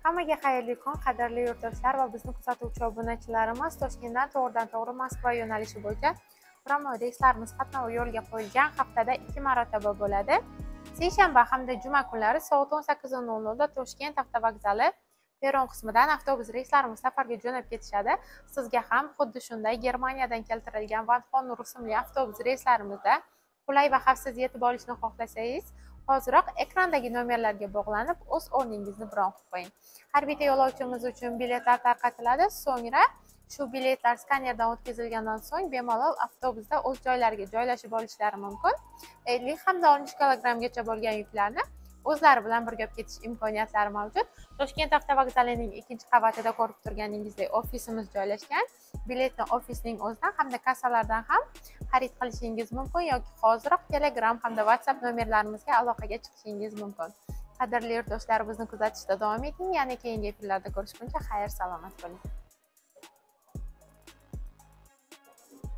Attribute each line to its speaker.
Speaker 1: Hammaga xayrli kun, qadrli yurtdoshlar va bizni kuzatuvchi obunachilarimiz. Toshkentdan to'g'ridan-to'g'ri Moskva yo'nalishi bo'yicha прямой reyslarimiz qatnovi yo'lga qo'yilgan. Haftada 2 marotaba bo'ladi. Seshanba hamda juma kunlari soat 18:00 da Toshkent avtovokzali peron qismidan avtobus reyslarimiz safarga jo'nab ketishadi. Sizga ham xuddi shunday Germaniyadan keltirilgan Vanhon rusumli avtobus reyslarimizda qulay va xavfsiz yetib olishni xohlasangiz, hoziroq ekrandagi nomerlarga bog'lanib, o'z o'rningizni bron qilib qo'ying. Har bitta yo'lovchimiz uchun biletlar tarqatiladi. So'ngra shu biletlar skanerdan o'tkazilgandan so'ng bemalol avtobusda o'z joylariga joylashib olishlari mumkin. 50 hamda 60 kilogrammgacha bo'lgan yuklarni o'zlari bilan birga olib ketish imkoniyatlari mavjud. Toshkent avtovokzalining 2-qavatida ko'rib turganingizdek ofisimiz joylashgan. Biletni ofisning o'zidan hamda kassalardan ham xarid qilishingiz mumkin yoki hoziroq Telegram hamda WhatsApp nomerlarimizga aloqaga chiqishingiz mumkin. Qadrli yurtdoshlar, bizni kuzatishda davom eting. Yana keyingi efirlarda ko'rishguncha xayr, salomat bo'ling.